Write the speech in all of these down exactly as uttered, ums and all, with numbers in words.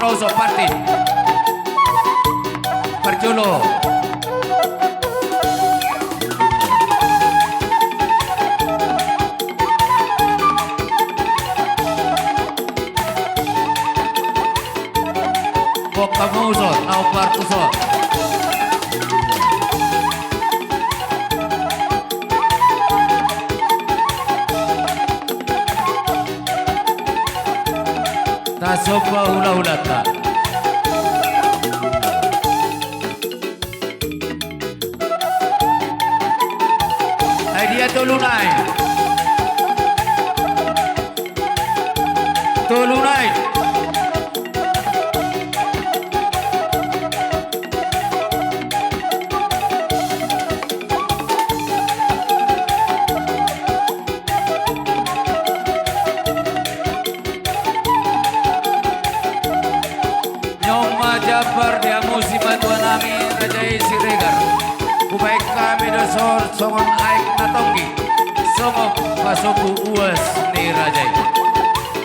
Roso, parti. Parjolo. Bokka muso, nau partuso. Tasomba hulahulanta. Ai dia tolu nai? Tolu nai. Nion ma jambar di hamu simatua nami raja i Siregar. Hubaen hami do songon aek na tonggi, songon pasombu uas ni raja i.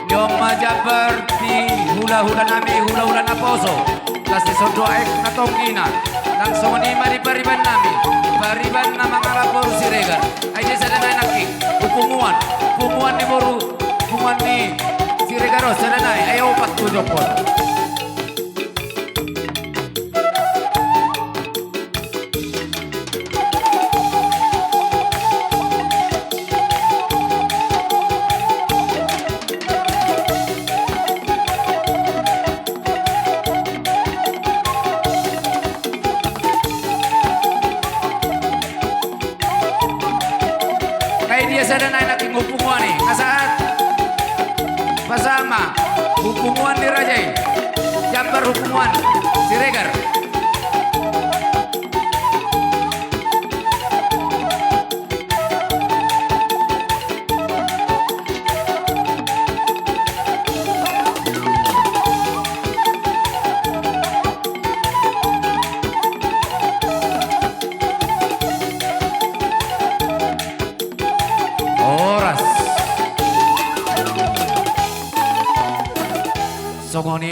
Nion ma jambar di hulahula nami, hulahula naposo. Las dison do aek na tonggina. Nang songon i ma di pariban nami, pariban na mangalap boru Siregar. Ai dia sada nai nangkin, punguan, punguan ni boru, punguan ni Siregar on sada nai, ai opat tu jompon. Ai dia sada nai nangkin punguan i, na sahat. Pasahat ma, punguan ni raja i. Jambar punguan Siregar.